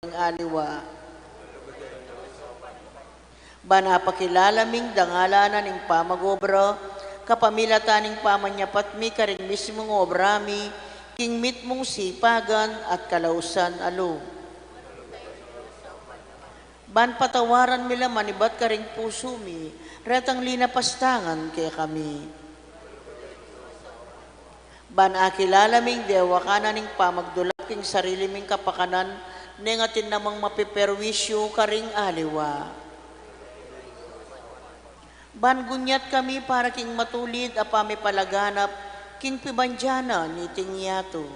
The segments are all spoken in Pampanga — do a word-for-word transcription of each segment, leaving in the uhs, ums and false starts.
ning aliwa. Ban apakilala ming dangalan na ning pamag-obra, kapamilatan ning pamanyapat mi karing mismung obra mi, king mitmung sipagan at kalausan a lub. Ban patawaran mi la manibat karing pusu mi, retang linapastangan kekami. Ban akilala ming dewakan na ning pamagdulap king sarili ming kapakanan, neng atin namang mapiperwisyu karing aliwa. Ban gunyat kami para king matulid a pamipalaganap king pibandian na niting yatu.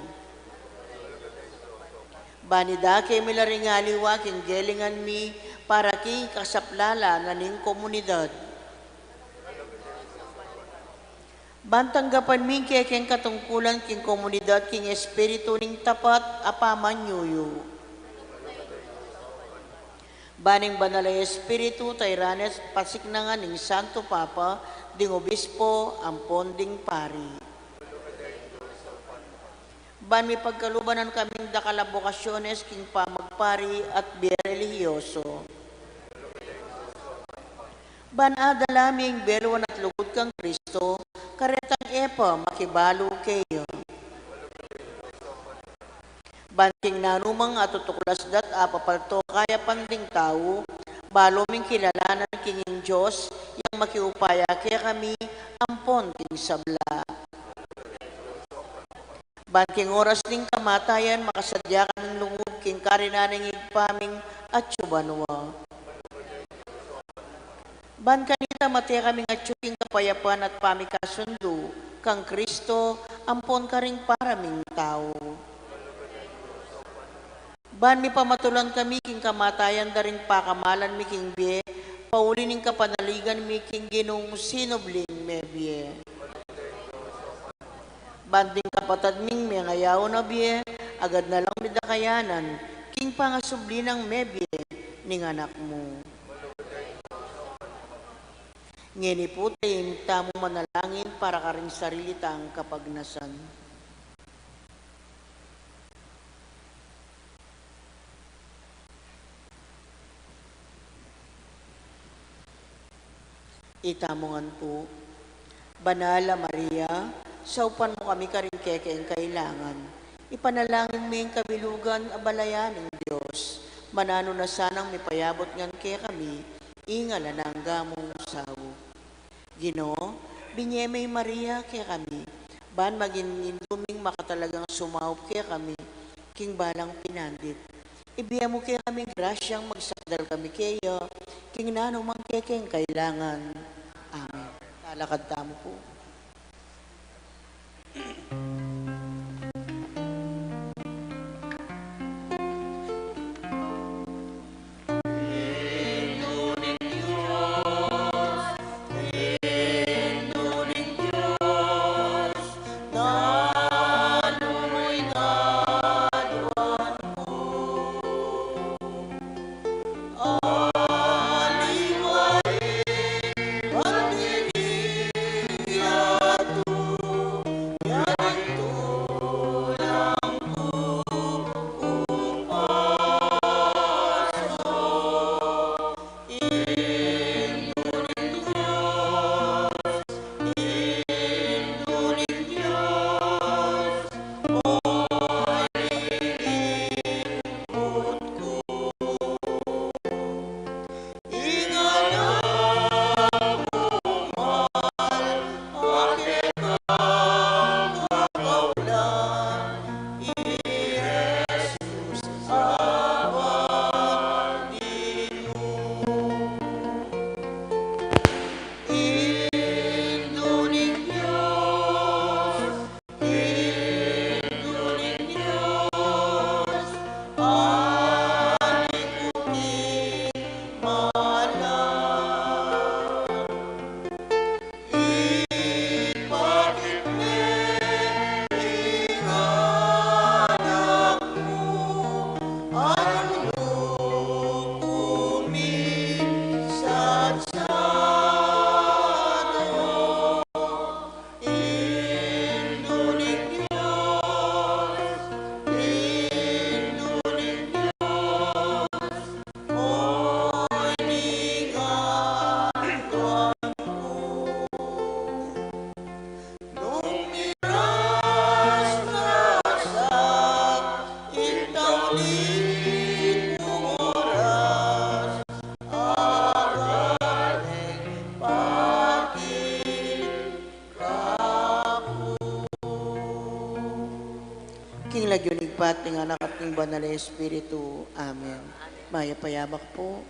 Ban idake mi la ring aliwa king gelingan mi para king kasaplalan na ning komunidad. Ban tanggapan mi ing kekeng katungkulan king komunidad king espiritu ning tapat a pamanyuyu. Ban ing Banal a Espiritu tayran ne at pasiknangan ning Santo Papa, ding Obispo, ampon ding pari. Ban mipagkaluban na kaming dakal a bokasyones king pamagpari at bie relihiyoso. Ban adala mi ing beluan at lugud kang Kristo, karetang e pa makibalu keya. Ban king nanumang atutuklas dat apapalto kayapan ding tau, balu ming kilalanan king ing Dios, yang makiupaya kekami ampon king sabla. Ban king oras ning kamatayan, makasadya kaming lungub king karinan ning Ibpa ming atsu banua. Ban kanita mate kaming atsu king kapayapan at pamikasundu kang Kristo ampon karing para ming tau. Ban mipamatulan kami king kamatayan da ring pakamalan mi king bie, pauli ning kapanaligan mi king Ginung sinubling mebie. Ban ding kapatad ming mengayaun a bie, agad na lang mi da kayanan king pangasubli nang mebie ning Anak mu. Ngeni pu, taimik tamung manalangin para karing sarili tang kapagnasan. Itamu ngan pu. Banal a Maria, saupan mu kami karing kekeng kailangan. Ipanalangin mu ing kabilugan a balayan ning Dios. Mananu na sanang mipayabut ngan kekami ing alang angga mung saup. Ginu, binie me i Maria kekami, ban maging indu ming makatalagang sumaup kekami king balang pinandit. Ibie mu kekami ing grasyang magsakdal kami keya king nanumang kekeng kailangan. Amen. Talakad tamu pu. Ibpa, ning Anak, at ning Banal a Espiritu. Amen. Mayap a yabak pu.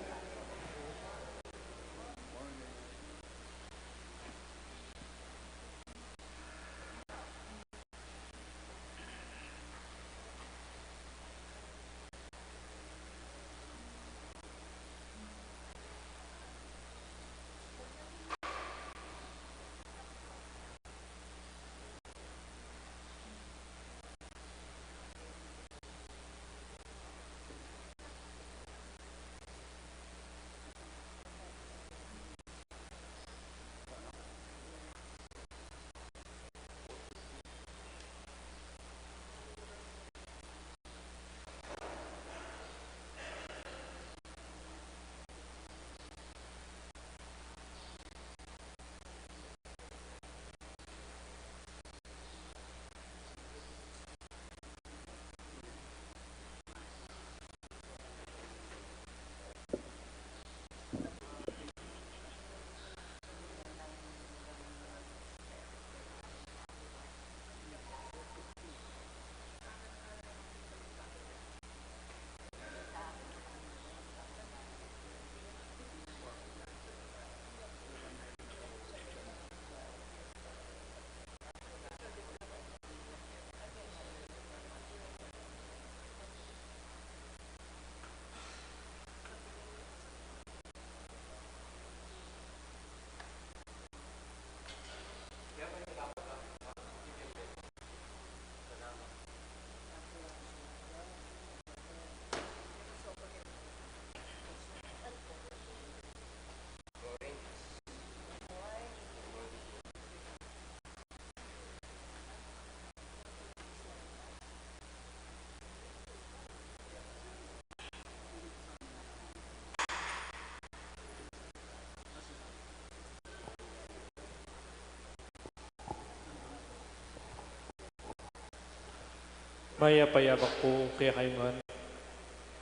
Mayap a yabak pu kekayu ngan.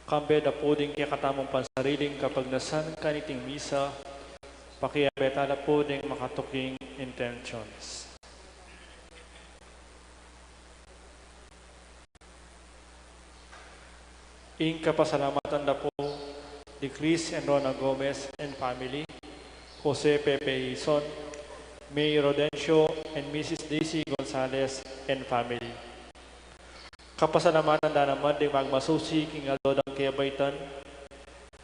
Kambe da pu ding kekatamung pansariling kapagnasan kaniting misa, pakiabe tala pu ding makatuking intentions. Ing kapasalamatan da pu di Chris and Rona Gomez and family, Jose Pepe Hizon, May Rodencio and Missus Daisy Gonzalez and family. Kapasalamatan da naman ding magmasusi king aldo dang kebaitan,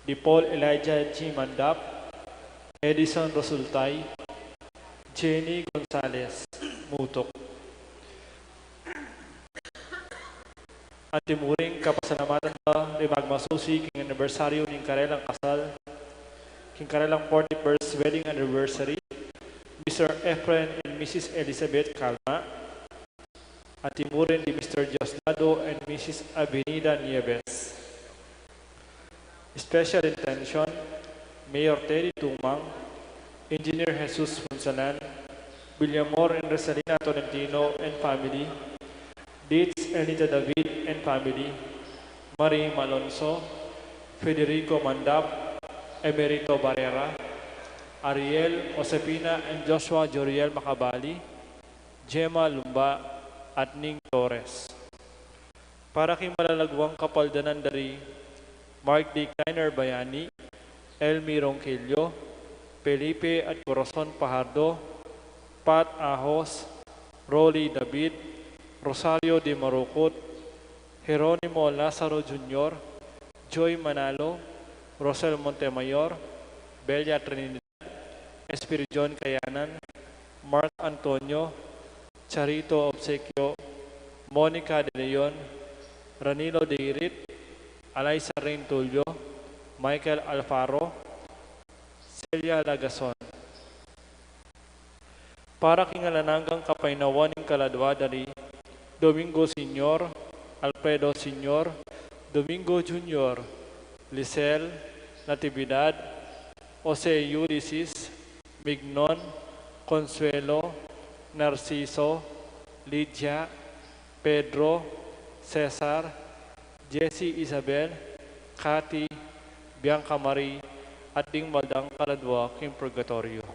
di Paul Elijah G. Mandap, Edison Rosultay, Jenny Gonzalez Mutok. Anti mu ring kapasalamatan da ring magmasusi king anibersaryu ning karelang kasal, king karelang forty-first wedding anniversary, Mister Efren and Missus Elizabeth Calma, anti mu rin di Mister Diosdado and Missus Avenida Nieves. Special intention, Mayor Teddy Tumang, Engineer Jesus Punsalan, Villamor and Rosalina Tolentino and family, Dids Elita David and family, Marie Malonzo, Federico Mandap, Emerito Barrera, Ariel, Josefina and Joshua Joriel Macabali, Gemma Lumba, at Ning Torres. Para king malalagwang kapaldanan da ri Mark D. Kleiner Bayani, Elmi Ronquillo, Felipe at Corazon Pajardo, Pat Ahos, Rolly David, Rosario de Marucut, Jeronimo Lazaro Junior, Joy Manalo, Rosel Montemayor, Belia Trinidad, Espiridion Kayanan, Mark Antonio, Charito Obsequio, Monica De Leon, Ranilo Deirit, Alaisa Rain Tulio, Michael Alfaro, Celia Lagason. Para king alang anggang kapaynawan ning kaladua da ri Domingo Senior, Alfredo Senior, Domingo Junior, Lisel, Natividad, Jose Ulises, Mignon, Consuelo, Narciso, Lydia, Pedro, Cesar, Jessie Isabel, Cathy, Bianca Marie, at ding mal dang kaladua king purgatoryo.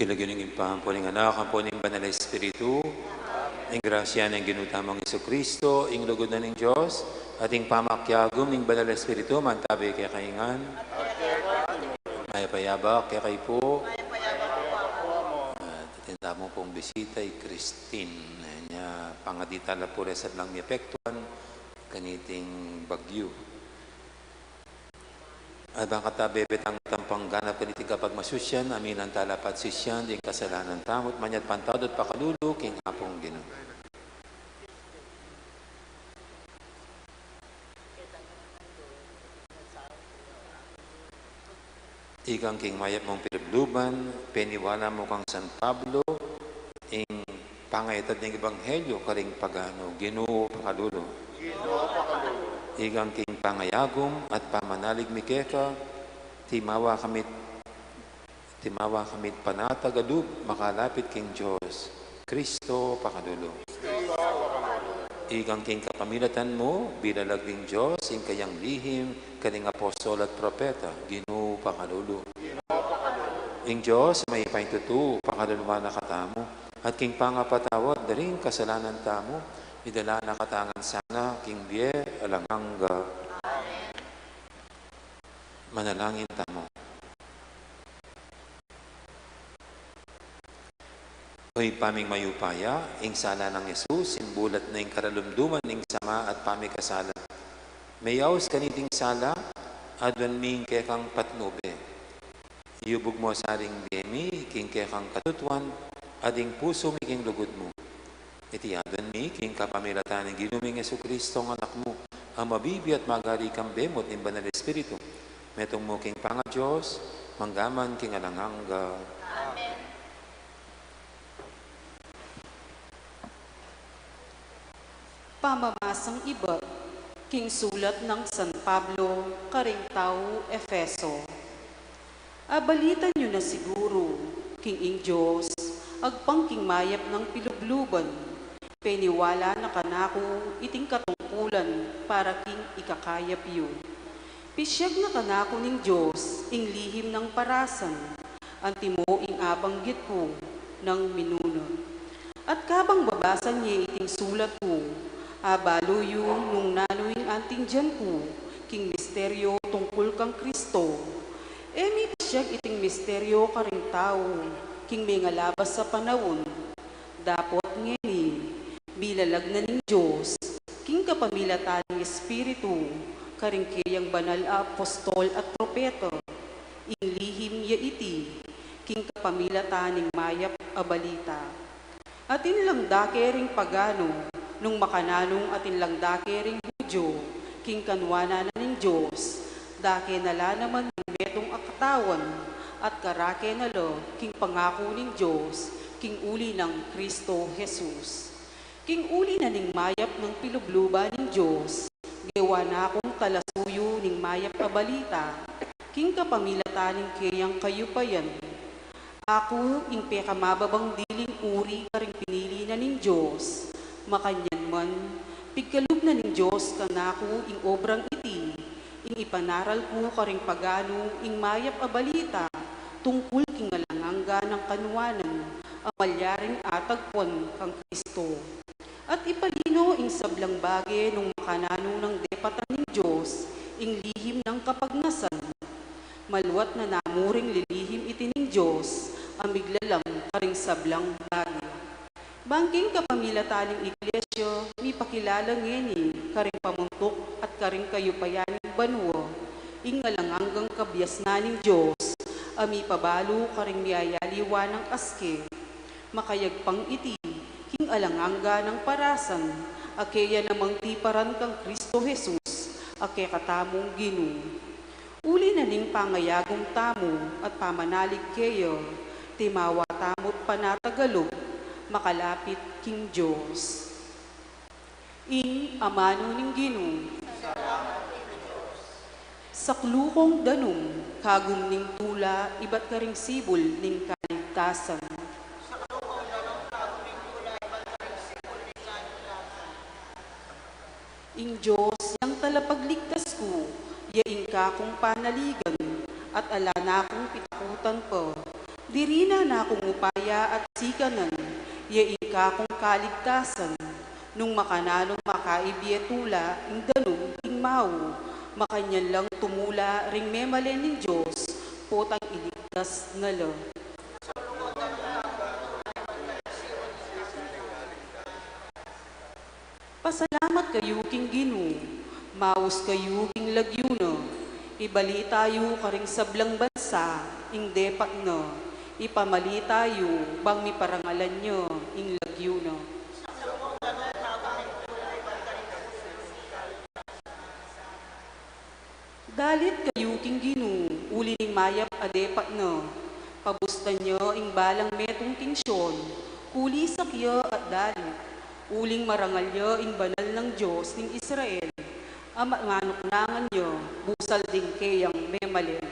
King lagyu ning Ibpa, ampo ning Anak, ampo ning Banal a Espiritu. Ing grasya ning Ginu tamung Jesucristo, ing lugud na ning Dios, at ing pamakiagum ning Banal a Espiritu, mantabi kekayu ngan. Mayap a abak kekayu pu. At atin tamu pung bisita i Christine. Nya, pangadi tala pu reng sablang miapektuan kaniting bagyu. At bang kata bebetang tampang ganap kaniting kapagmasusyan, aminan tala pa't sisian ding kasalanan tamu, at manyawad pantawad at pakalulu king Apung Ginu. Ikang king mayap mung pilubluban, peniwala mu kang San Pablo, ing pangayatad ning ebanghelyo karing pagano, Ginu pakalulu. Ikang king pangayagum at pamanalig mi keka, timawa kami't, timawa kami't panatag a lub makalapit king Dios, Cristo pakalulu. Ikang king kapamilatan mu, bilalag ning Dios ing kayang lihim karing apostol at propeta, Ginu pakalulu. Ing Dios a mayupayang tutu, pakaluluan na katamu, at king pangapatawad da ring kasalanan tamu, idala na katamu ngan sana king bie alang angga. Manalangin tamu. O Ibpa ming mayupaya, ing sala nang Jesus, simbulat na ing karalumduman ning sama at pamikasala. Meyaus kaniting sala, aduan mi ing kekang patnube. Iyubug mu sa ring bie mi king kekang katutuan, at ing pusu mi king lugud mu. Iti aduan mi king kapamilatan ning Ginu ming Jesucristo, ing Anak mu, a mabibie at magari kambe mu at ning Banal a Espiritu, metung mu king pangaDios, mangga man king alang angga. Amen. Pamamasang ibat king sulat nang San Pablo karing taga Efeso. Abalitan yu na siguru, king ing Dios, agpang king mayap nang pilubluban, peniwala na kanaku iting katungkulan para king ikakayap yu. Pisyag na kanaku ning Dios ing lihim nang parasan, antimo ing abanggit ku nang minuna. At kabang babasan ye iting sulat ku, abalu yu nung nanu ing antindian ku king misteryo tungkul kang Cristo. E mi pisyag iting misteryo karing tau king mengalabas a panaun. Dapot ngeni, bilalag na ning Dios king kapamilatan ning Espiritu karing keyang banal a apostol at propeta, ing lihim ya iti king kapamilatan ning mayap a balita. Atin lang dake ring pagano, nung makananu atin lang dake ring Judio, king kanuanan na ning Dios, dake na la naman ning metung a katawan, at karake na la king pangaku ning Dios, king uli nang Cristo Jesus. King uli na ning mayap nang pilubluban ning Dios, gewa na kung talasuyu ning mayap a balita, king kapamilatan ning keyang kayupayan. Aku ing pekamababang diling uri karing pinili na ning Dios, makanyan man, pigkalub na ning Dios kanaku ing obrang iti, ing ipanaral ku karing paganu ing mayap a balita tungkul king alang angga nang kanuanan a malyaring atagpuan kang Cristo. At ipalino ing sablang bage nung makananu nang depatan ning Dios ing lihim nang kapagnasan. Maluat na namu ring lilihim iti ning Dios a miglalam karing sablang bage. Bang king kapamilatan ning Iglesia, mipakilala ngeni karing pamuntuk at karing kayupayan ning banua ing alang anggang kabiasnan ning Dios a mipabalu karing miyayaliwa nang aske. Makayagpang iti king alang angga nang parasan a keya namang tiparan kang Cristo Jesus a kekatamung Ginu. Uli na ning pangayagum tamu at pamanalig keya, timawa tamu't panatag a lub makalapit king Dios. Ing amanu ning Ginu. Saklu kong danum kagum ning tula ibat karing sibul ning kaligtasan. Ing Dios yang talapagligtas ku, ya ing kakung panaligan, at ala na kung pitakutan pa. Dirinan na kung upaya at sikanan ya ing kakung kaligtasan, nung makananung makaibie tula ing danum king mau, makanyan lang tumula ring memalen ning Dios, potang iligtas na la. Pasalamat kayu king Ginu, maus kayu king lagyu na. Ibalita yu karing sablang bansa ing depat na. Ipamalita yu bang miparangalan ya ing lagyu na. Dalit kayu king Ginu, uli ning mayap a depat na. Pabustan ya ing balang metung king Sion, kulisak ya at dalit. Uling marangal ya ing banal nang Dios ning Israel, a manuknangan ya busal ding keyang memalen.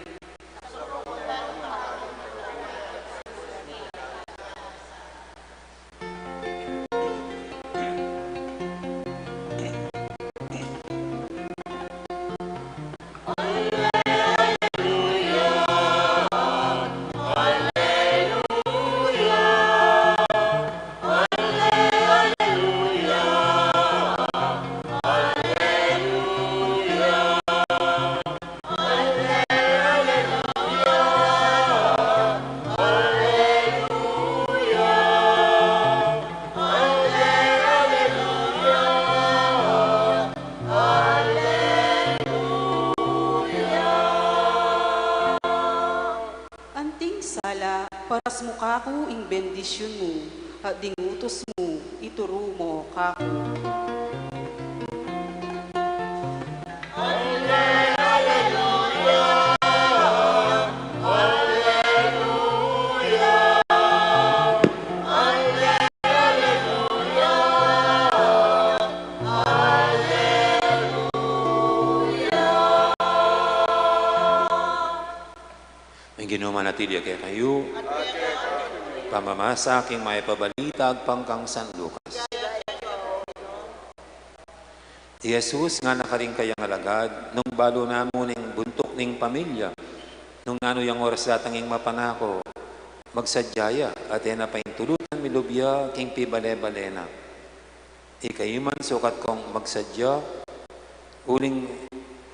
Anting sala, parasmu kaku ing bendisyun mu, at ding utus mu, ituru mu kaku. Ing Ginu manatili ya kekayu. Pamamasa king mayap a balita agpang kang San Lucas. I Jesus ngana karing kayang alagad, nung balu na mu ning buntuk ning pamilya, nung nanu yang oras datang ing mapanaku, magsadya ya, at e na paintulutan milub ya king pibale-bale na. Ikayu man sukat kong magsadya, uling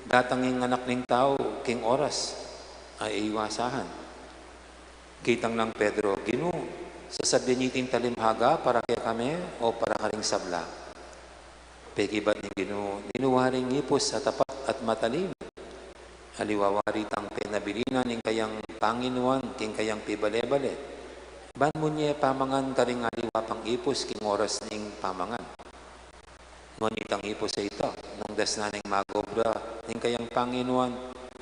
datang ing Anak ning Tau king oras a e yu asahan. Kitang nang Pedro, Ginu, sasabian ye iting talimhaga para kekami o para karing sabla? Pekibat ning Ginu, ninu waring ipus a tapat at matalim. Aliwa wari itang penabilinan ing kayang panginuan king kayang pibale-bale, ban munye pamangan karing aliwa pang ipus king oras ning pamangan. Nuan ye itang ipus a ita, nung dasnan neng mag-obra ning kayang panginuan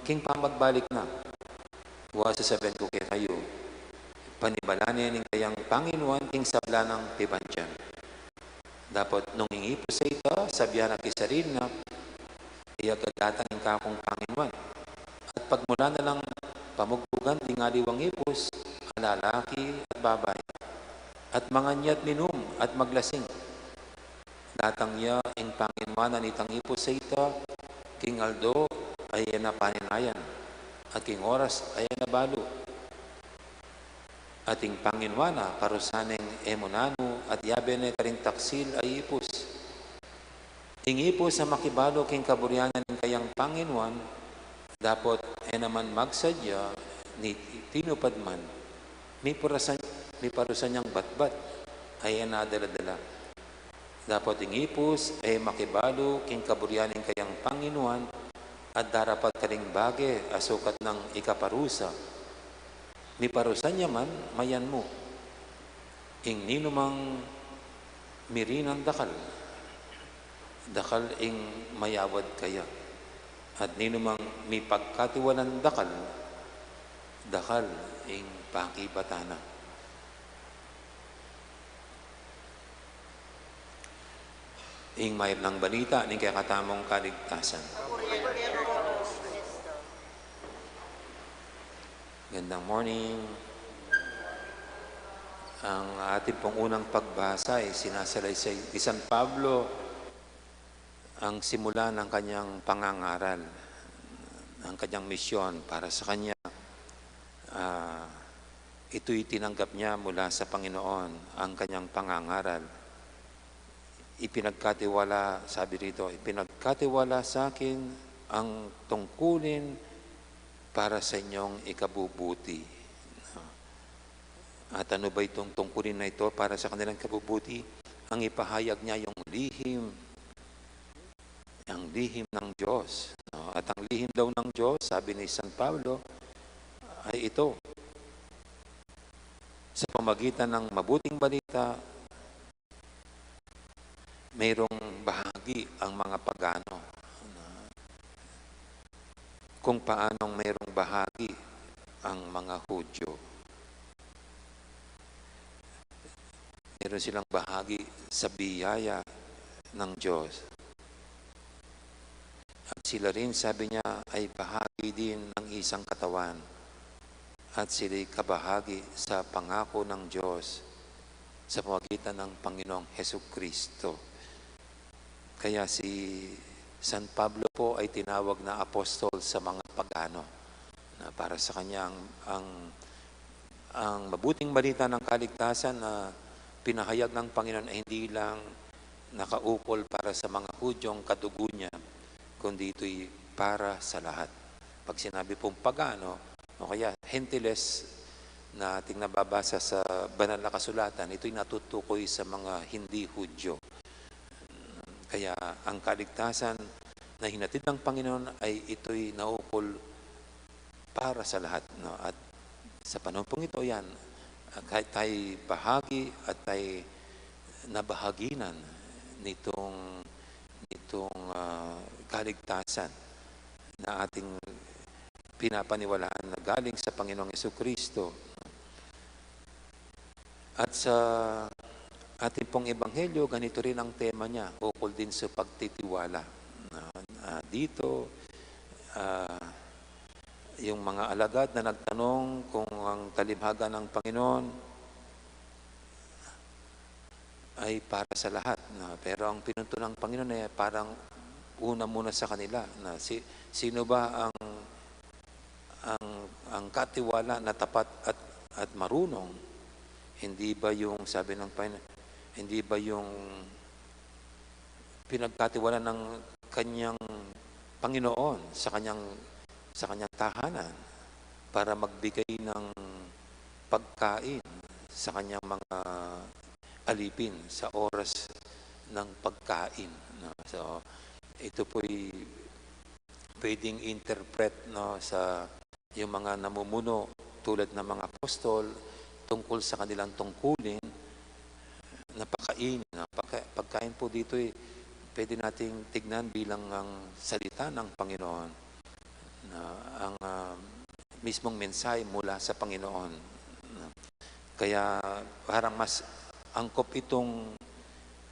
king pamagbalik na. Wa, sasabian ku kekayu, panibalan ne ning kayang panginuan king sabla nang pibandian. Dapot nung ing ipus a ita, sabian na king sarili na, Iya agad datang ing kakung panginuan. At pagmula na lang pamugbugan ding aliwang ipus, a lalaki at babai, at mangan ya at minum at maglasing. Datang ya ing panginuan na nitang ipus a ita, king aldo a e na paninayan, at king oras a e na balu. At ing panginuan na, parusan neng e mu nanu, at yabe ne karing taksil a ipus. Ing ipus a makibalu king kaburian na ning kayang panginuan, dapot e naman magsadya, ni tinupad man, miparusan, miparusan yang batbat a e na dala-dala. Dapot ing ipus a e makibalu king kaburian ning kayang panginuan, at darapat karing bage a sukat nang ikaparusa. Miparusan ya man, mayanmu. Ing ninumang mirinan dakal, dakal ing mayawad kaya. At ninumang mipagkatiwalan dakal, dakal ing pakibatan na. Ing mayap nang balita ning kekatamung kaligtasan. Gandang morning. Ang atin pong unang pagbasa ay sinasalaysay ni San Pablo ang simula ng kanyang pangangaral, ang kanyang misyon para sa kanya. Ah, Ito'y tinanggap niya mula sa Panginoon, ang kanyang pangangaral. Ipinagkatiwala, sabi rito, "Ipinagkatiwala sa akin ang tungkulin para sa inyong ikabubuti." At ano ba itong tungkulin na ito para sa kanilang kabubuti? Ang ipahayag niya yung lihim, ang lihim ng Diyos, no? At ang lihim daw ng Diyos, sabi ni San Pablo, ay ito, sa pamagitan ng mabuting balita, mayroong bahagi ang mga pagano, no? Kung paanong mayroong bahagi ang mga Hudyo. Meron silang bahagi sa biyaya ng Diyos. At sila rin, sabi niya, ay bahagi din ng isang katawan. At sila'y kabahagi sa pangako ng Diyos sa pamagitan ng Panginoong Hesukristo. Kaya si San Pablo po ay tinawag na apostol sa mga pagano. Na para sa kanya, ang, ang, ang mabuting balita ng kaligtasan na pinahayag ng Panginoon ay hindi lang nakaukol para sa mga Hudyong kadugo niya, kundi ito'y para sa lahat. Pag sinabi pong pagano, o kaya Gentiles na ating nababasa sa Banal na Kasulatan, ito'y natutukoy sa mga hindi Hudyo. Kaya ang kaligtasan na hinatid ng Panginoon ay ito'y naukol para sa lahat, no? At sa panahon pong ito, yan, ah, kahit tayo bahagi at tayo nabahaginan nitong, nitong, ah, kaligtasan na ating pinapaniwalaan na galing sa Panginoong Jesucristo. At sa ating pong ebanghelyo, ganito rin ang tema niya, ukol din sa pagtitiwala. Na, na dito, ah, yung mga alagad na nagtanong kung ang talibhagan ng Panginoon ay para sa lahat, na, pero ang pinunto ng Panginoon ay parang una muna sa kanila, na si, sino ba ang, ang, ang katiwala na tapat at, at marunong? Hindi ba yung, sabi ng Panginoon, hindi ba yung pinagkatiwala ng kanyang Panginoon sa kanyang, sa kanyang tahanan para magbigay ng pagkain sa kanyang mga alipin sa oras ng pagkain, no? So, ito po'y pwedeng interpret, no, sa yung mga namumuno tulad ng mga apostol tungkol sa kanilang tungkulin na pakain, no? Pagka-, pagkain po dito, eh, pwede nating tignan bilang ang salita ng Panginoon, na ang, ah, mismong mensahe mula sa Panginoon. Kaya parang mas angkop itong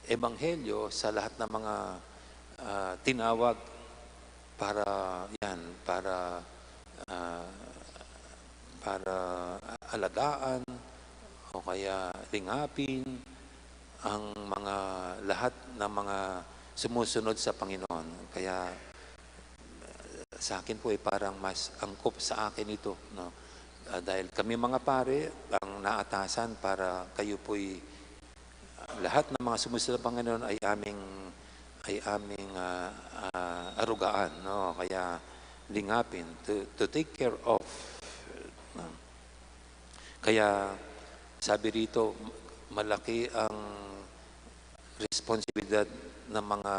ebanghelyo sa lahat ng mga, ah, tinawag para, yan, para, ah, para alagaan o kaya lingapin ang mga, lahat ng mga sumusunod sa Panginoon. Kaya sa akin po ay parang mas angkop sa akin ito, no? Ah, dahil kami mga pare ang naatasan para kayo po'y, ah, lahat ng mga sumusunod sa Panginoon ay aming, ay aming, ah, ah, arugaan, no? Kaya lingapin, to, to take care of, no? Kaya sabi rito, malaki ang responsibilidad ng mga,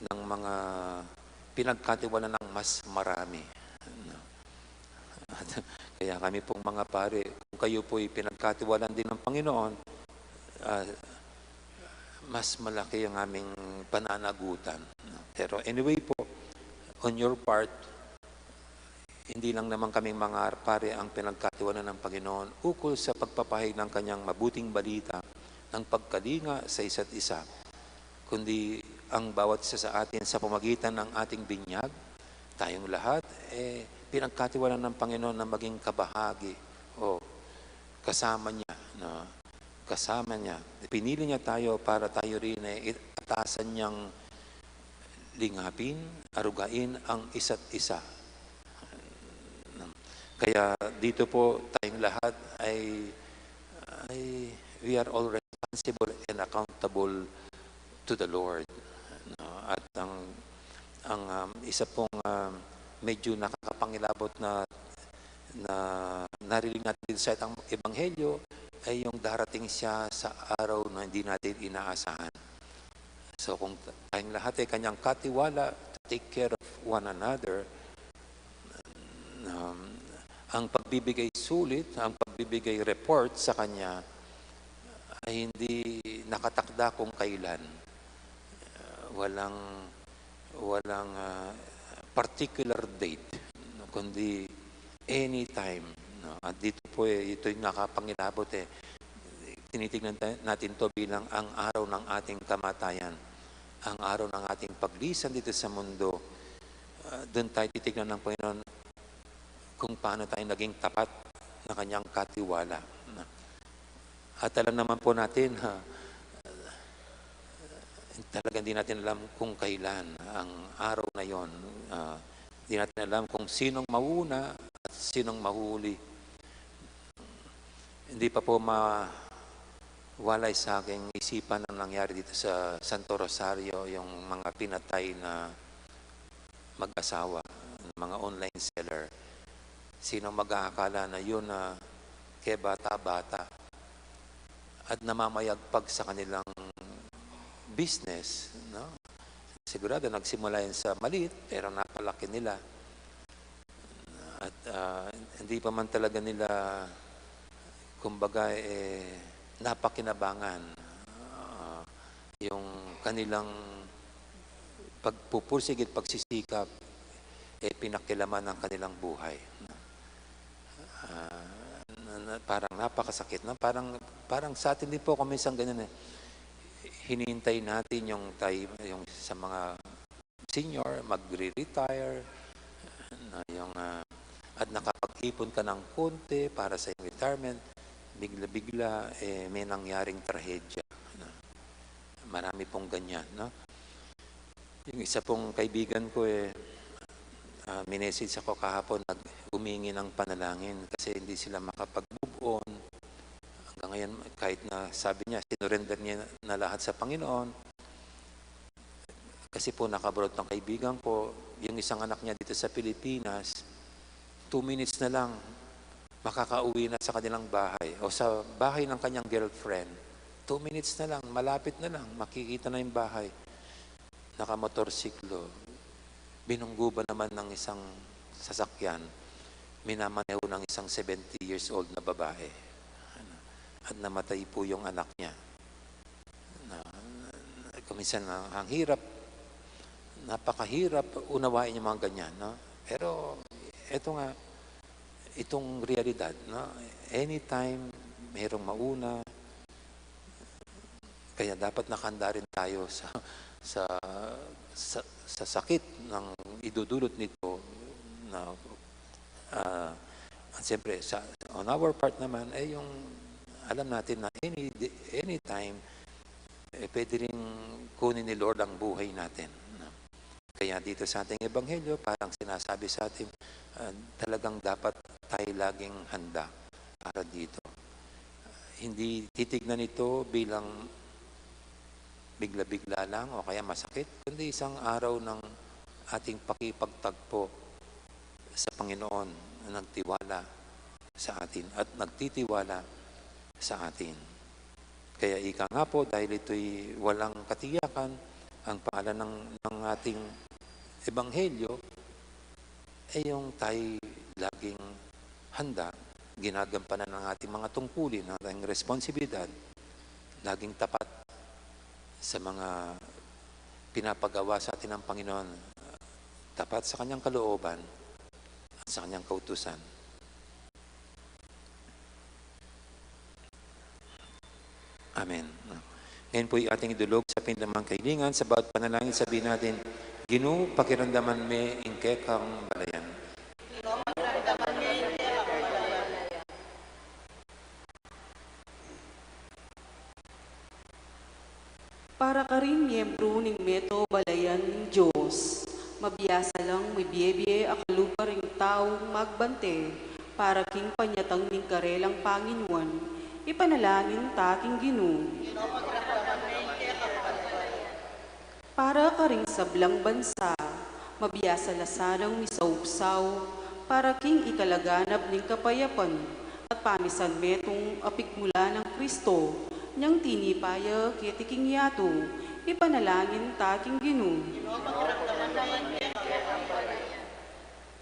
ng mga pinagkatiwalaan ng mas marami. At kaya kami pong mga pare, kung kayo po'y pinagkatiwalaan din ng Panginoon, ah, mas malaki ang aming pananagutan. Pero anyway po, on your part, hindi lang naman kaming mga pare ang pinagkatiwalaan ng Panginoon ukol sa pagpapahayag ng kanyang mabuting balita ng pagkalinga sa isa't isa, kundi ang bawat isa sa atin sa pamagitan ng ating binyag, tayong lahat, eh, pinagkatiwalaan ng Panginoon na maging kabahagi o kasama niya, no? Kasama niya. Pinili niya tayo para tayo rin ay atasan niyang lingapin, arugain ang isa't isa. Kaya dito po, tayong lahat ay, ay we are all responsible and accountable to the Lord. No? At ang, ang, um, isa pong, um, medyo nakakapangilabot na, na naririnig natin sa itang ebanghelyo ay yung darating siya sa araw na hindi natin inaasahan. So, kung tayong lahat ay kanyang katiwala to take care of one another, um, ang pagbibigay sulit, ang pagbibigay report sa kanya ay hindi nakatakda kung kailan. Uh, walang, walang, ah, particular date, no, kundi anytime, no? At dito po, eh, ito'y nakapangilabot, eh. Tinitignan ta-, natin 'to bilang ang araw ng ating kamatayan, ang araw ng ating paglisan dito sa mundo. Ah, doon tayo titignan ng Panginoon kung paano tayo naging tapat na kanyang katiwala, no? At alam naman po natin, ha, talagang di natin alam kung kailan ang araw na 'yon. Ah, di natin alam kung sinong mauna at sinong mahuli. Hindi pa po mawalay sa aking isipan ang nangyari dito sa Santo Rosario, yung mga pinatay na mag-asawa, mga online seller. Sino mag-aakala na 'yun na kebata-bata at namamayagpag sa kanilang business, no? Sigurado nagsimula 'yan sa maliit, pero napalaki nila. At, ah, hindi pa man talaga nila, kumbaga, eh, napakinabangan, ah, yung kanilang pagpupursige at pagsisikap, eh, pinakialaman ng kanilang buhay. Ah, na, na, parang napakasakit, no? Parang, parang sa atin din po, kung minsan ganun, eh. Hinihintay natin yung tay-, yung sa mga senior, magre-retire, na yung, ah, at nakapag-ipon ka ng konti para sa iyong retirement, bigla-bigla, eh, may nangyaring trahedya, no? Marami pong ganyan, no? Yung isa pong kaibigan ko, eh, ah, minessage ako kahapon, nag-, humingi ng panalangin kasi hindi sila makapag-move on. Hanggang ngayon, kahit na sabi niya, sinurrender niya na lahat sa Panginoon, kasi po, naka-abroad ng kaibigan ko, yung isang anak niya dito sa Pilipinas, two minutes na lang, makakauwi na sa kanilang bahay o sa bahay ng kanyang girlfriend. Two minutes na lang, malapit na lang, makikita na yung bahay. Nakamotorsiklo, binunggo ba naman ng isang sasakyan, minamaneho ng isang seventy years old na babae. At namatay po yung anak niya. Na, kung minsan, ang, ang hirap, napakahirap unawain yung mga ganyan, no? Pero eto nga, itong realidad, no? Anytime merong mauna, kaya dapat nakahanda rin tayo sa, sa, sa, sa sakit ng idudulot nito na, ah, at siyempre, sa, on our part naman, eh, yung alam natin na any, anytime, eh, pwede rin kunin ni Lord ang buhay natin, no? Kaya dito sa ating ebanghelyo, parang sinasabi sa atin, ah, talagang dapat tayo laging handa para dito. Hindi titignan ito bilang bigla-bigla lang o kaya masakit, kundi isang araw ng ating pakipagtagpo sa Panginoon na nagtiwala sa atin at nagtitiwala sa atin. Kaya ika nga po, dahil ito'y walang katiyakan, ang paalala ng, ng ating ebanghelyo ay yung tayo laging handa, ginagampanan ang ating mga tungkulin, ang ating responsibilidad, laging tapat sa mga pinapagawa sa atin ng Panginoon, tapat sa kanyang kalooban at sa kanyang kautusan. Amen. Ngayon po'y ating idulog sa pindamang kahilingan. Sa bawat panalangin, sabihin natin, "Ginu, pakiramdaman me ing kekang balayan." Para karing miyembru ning meto balayan ning Dios, mabiasa lang mibie-bie a kalupa ring taung magbante, Para king panyatang ning karelang panginuan, ipanalangin ta king Ginu. Para karing sablang bansa, mabiasa la sanang misaupsaup, para king ikalaganap ning kapayapan, at pamisan metung a pigmulan nang Kristo, nyang tinipa ya keti king yatu, ipanalangin ta king Ginu.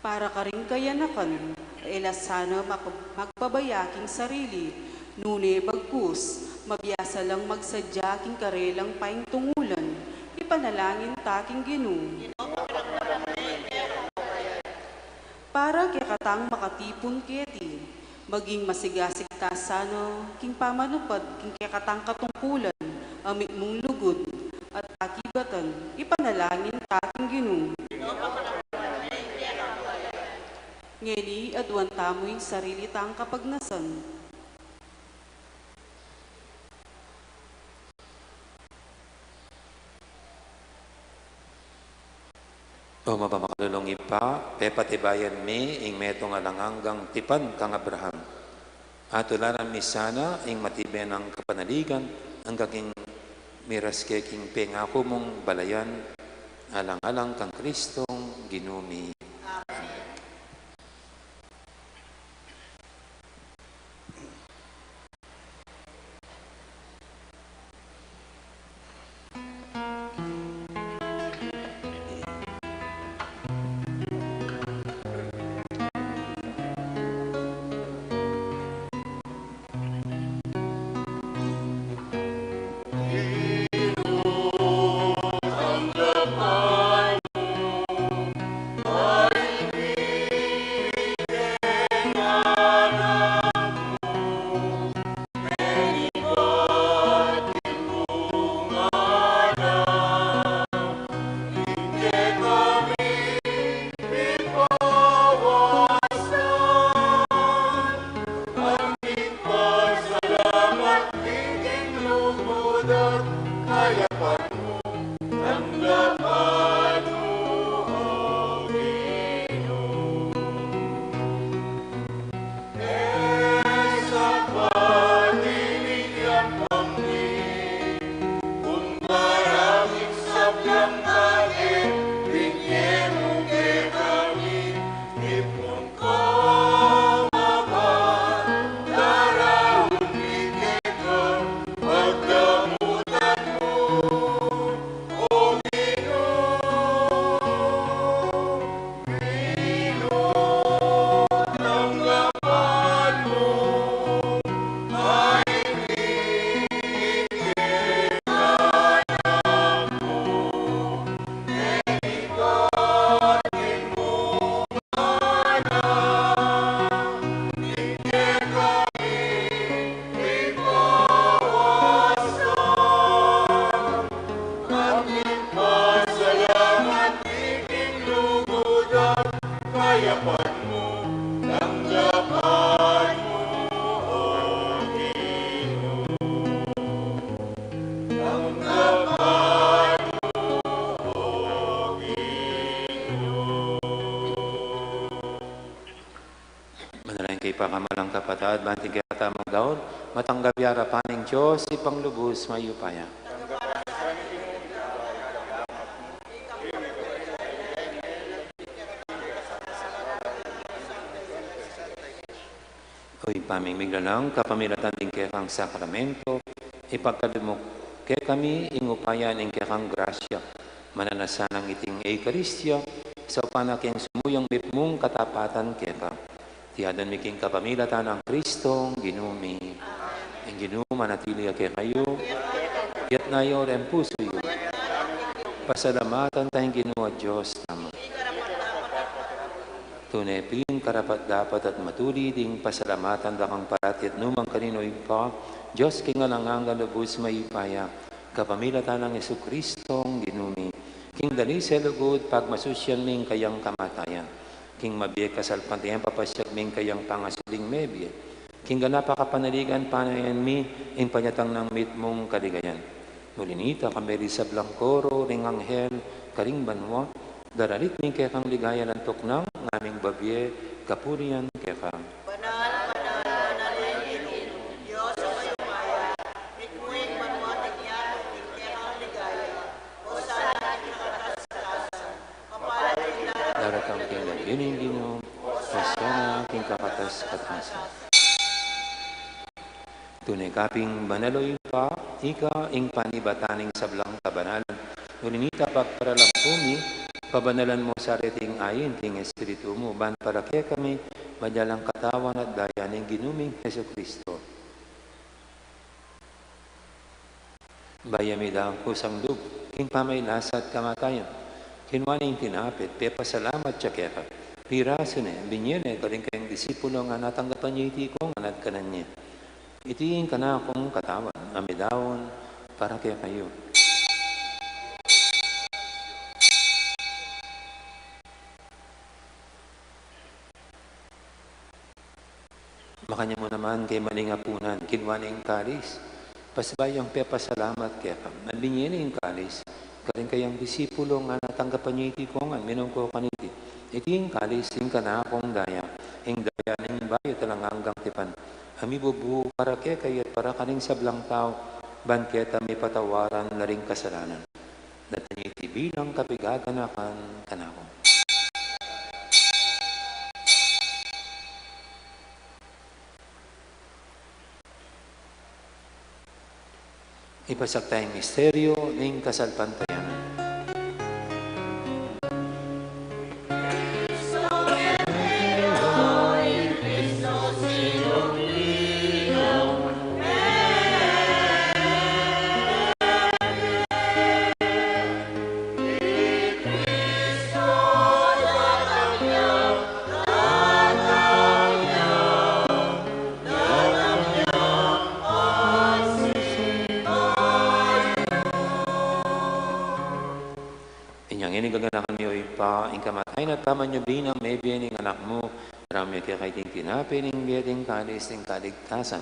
Para karing kayanakan, e la sana mag-, magpabaya king sarili, nune bagkus, mabiasa lang magsadya king karelang paintungulan, ipanalangin ta king Ginu. Para kekatang makatipun keti, maging masigasig ta sana king pamanupad king kekatang katungkulan a mitmung lugud at pakibatan, ipanalangin ta king Ginu. Ngeni, aduan tamu ing sarili tang kapagnasan. O mapamakalulung Ibpa, pepatibayan mi ing metung alang anggang tipan kang Abraham. Atulanan mi sana ing matibe nang kapanaligan, anggang king miras ke king pengaku mung balayan, alang-alang kang Kristong Ginu mi. Amen. Manalangin kayu pakamalan kung kapatad, bang atin kekatamung daun, matanggap ya arapan ning Dios Ibpang lubus mayupaya. O Ibpa ming miglalang, kapamilatan ding kekang sakramento, ipagkalub mu kekami ing upaya ning kekang grasya, mananu na sanang iting Eukaristia, saupan na king sumuyang mitmung katapatan keka. Iti adwan mi king kapamilatan nang Kristong Ginu mi. Ing Ginu manatili ya kekayu. Iyatas yu ring pusu yu. Pasalamatan taya ing Ginu a Dios tamu. Tune pin karapat-dapat at matulid ing pasalamatan da kang parati at nu man karin, O Ibpa, Dios king alang angga, lubus mayupaya, kapamilatan nang Jesucristong Ginu mi. King dalise, lugud, pagmasusyan mi ing kayang kamatayan. King mabie kasalpantayanan, papasyag mi ing kayang pangasuling mebie. King ganap a kapanaligan, panayan mi ing panyatang nang mitmung kaligayan. Uli nita, kambe ring sablang koro ring anghel karing banua, daralitan mi ing kekang ligaya, lantuk nang ngaming babie kapurian keka. Tune ka pin banal, o Ibpa, ika ing panibatan ning sablang kabanalan. Nune ita pagparalampu mi, pabanalan mu sa reting ain king Espiritu mu, ban para kekami maging katawan at daya ning Ginu ming Jesucristo. Bayu ya midang kusang lub king pamagkasakit at kamatayan, kinua ne ing tinape, pepasalamat ya keka, pirasu ne, binie ne karing kayang disipulo, ngana tanggapan ye iti kongan at kanan ye: Iti ing kanakung katawan a midaun para kekayu. Makanyan mu naman king maling apunan, kinua ne ing kalis, pasibayu yang pepasalamat keka, at binie ne ing kalis karing kayang disipulo, ngana tanggapan ye iti kongan, minum ko kaniti. Iti ing kalis ning kanakung daya, ing daya ning bayu at alang anggang tipan, a mibubu para kekayu at para karing sablang tau, ban keta mipatawaran la ring kasalanan. Daptan ye iti bilang kapiganakan kanaku. Ipasak taya ing misteryu ning kasalpantayanan. Inya ngeni gaganakan mi, o Ibpa, ing kamatayan at pamanyubli nang mebie ning Anak mu, daraun mi keka iting tinape ning bie at ing kalis ning kaligtasan.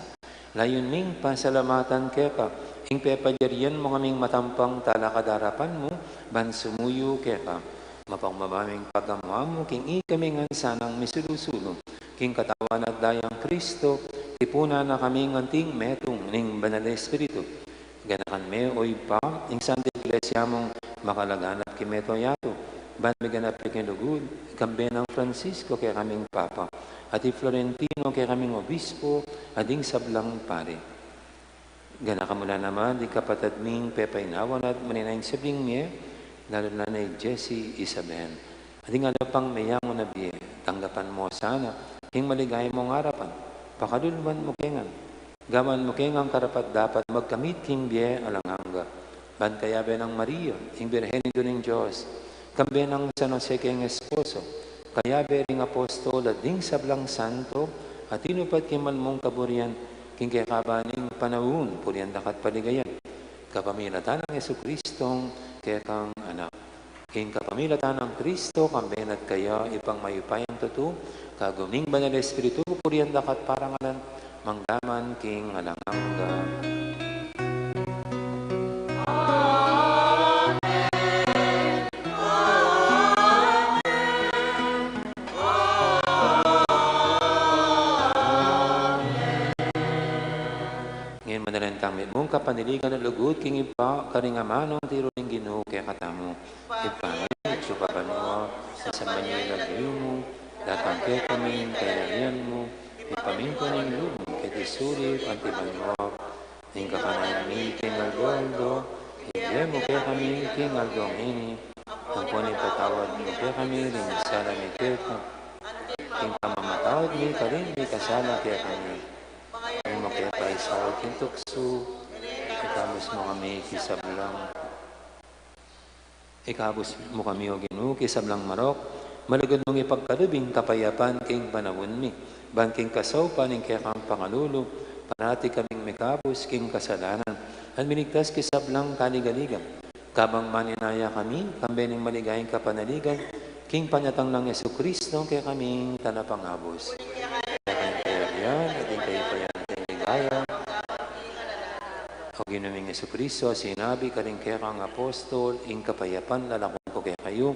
Layun ming pasalamatan keka ing pepadyarian mu kaming matampang talakad king arapan mu, ban sumuyu keka. Mapagmamaming pagamu-amu king ikami ngan sanang misulu-sulu king katawan at dayang Kristo, tipunan na kaming anting metung ning Banal a Espiritu. Ganakan me, o Ibpa, ing Santa Iglesia mung makalaganap king mabilug a yatu, ban miganap ya king lugud, kambe nang Francisco kekaming Papa, at i Florentino kekaming Obispo, at ding sablang pari. Ganakan mu la naman ding kapatad ming pepainawa na at manenaya ing subling mie, lalu na i Jessie Isabel. At ding ala pang meyangu na bie, tanggapan mu sana king maligaya mung arapan, pakaluluan mu ke ngan, gawan mu ke ngan karapat-dapat magkamit king bie alang angga. Ban kayabe nang Maria, ing Birhen Indu ning Dios, kambe nang San Jose kayang esposo, kayabe ring apostol at ding sablang santo a tinupad king mal mung kaburian, king kekaban ning panaun, purian da ka at paligayan, kapamilatan nang Jesucristong kekang Anak. King kapamilatan nang Kristo, kambe na at kaya, Ibpang mayupayang tutu, kagum ning Banal a Espiritu, pupurian da ka at parangalan, mangga man king alang angga. Ngeni manalangin tang mitmung kapanaligan a lugud king Ibpa, karing amanung tiru ning Ginu kekatamu. Ibpa mi, atsu ka banua, misamban ya ing lagyu mu, datang kekami ing kayarian mu, mipamintuan ing lub mu keti sulip anti banua. Ing kakanan mi king aldo-aldo ibie mu kekami king aldo ngeni, ampon ipatawad mu kekami ring sala mi keka, king pamamatawad mi karing mikasala kekami. E mu ke paisaul king tuksu, ikabus mu kami king sablang. Ikabus mu kami, O Ginu, king sablang marok, malugud mung ipagkalub ing kapayapan king panaun mi, ban king kasaupan ning kekang pangalulu, parati kaming mikabus king kasalanan, at miligtas king sablang kaligaligan. Kabang manenaya kami, kambe ning maligayang kapanaligan, king panyatang nang Jesucristo, kekaming Talapangabus. Keka ing kayarian, at ing kayupayan, at ing ligaya. O Ginu ming Jesucristo, a sinabi karing kekang apostol, ing kapayapan lalakwan ku kekayu,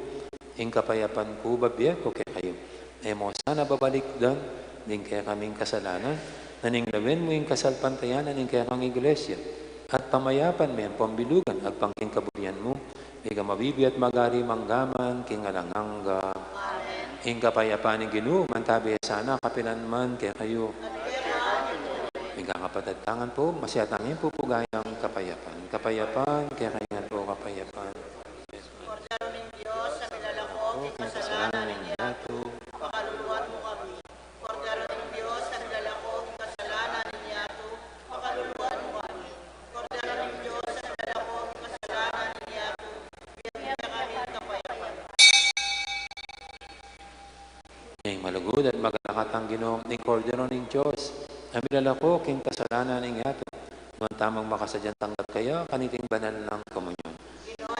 ing kapayapan ku bibie ku kekayu. E mu sana babalikdan ding kekaming kasalanan, nune lawen mu ing kasalpantayanan ning kekang Iglesia, at pamayapan me ampon bilugan agpang king kaburian mu, ika a mabibie at magari mangga man king alang angga. Amen. Ing kapayapan ning Ginu mantabi ya sana kapilan man kekayu. Mingkakapatad, tangan pu, masyatang ing pupugay nang kapayapan. Kapayapan kekayu ngan pu, kapayapan. Kordero ning Dios, a milalako king kasalanan ning yatu, pakaluluan mu kami. Kordero ning Dios, a milalako king kasalanan ning yatu, pakaluluan mu kami. Kordero ning Dios, a milalako king kasalanan ning yatu, bigyan mu kami king kapayapan. Ing malugud at magalakat a Ginu, ing Kordero ning Dios, a milalako king kasalanan ning yatu, nuan tamung makasadyang tanggap kaya kaniting banal nang komunyon.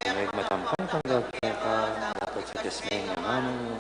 Ing matampang tanggap keka, dapat sa Dios ming amanu.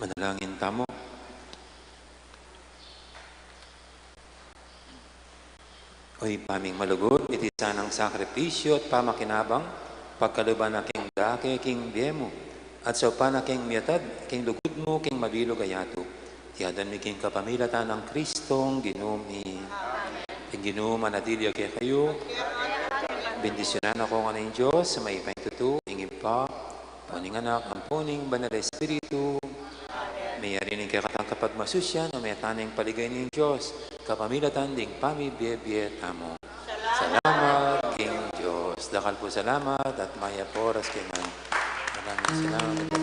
Manalangin tamu. O Ibpa ming malugud, iti sanang sakripisyu at pamakinabang, pagkaluban na king dake king bie mu, at saupan na king miatad king lugud mu king mabilug a yatu. Iti adwan mi king kapamilatan nang Kristong Ginu mi. Ing Ginu manatili ya kekayu. Bendisyunan na kayu ngan ning Dios a mayupayang tutu, ing Ibpa, ampo ning Anak, ampo ning Banal a Espiritu. Meyari ne ing kekatang kapagmasusyan, o meyari tane ing paligaya ning Dios, kapamilatan ding pamibie-bie tamu. Salamat king Dios. Dakal pung salamat at mayap a oras kekayu ngan. Maraming salamat.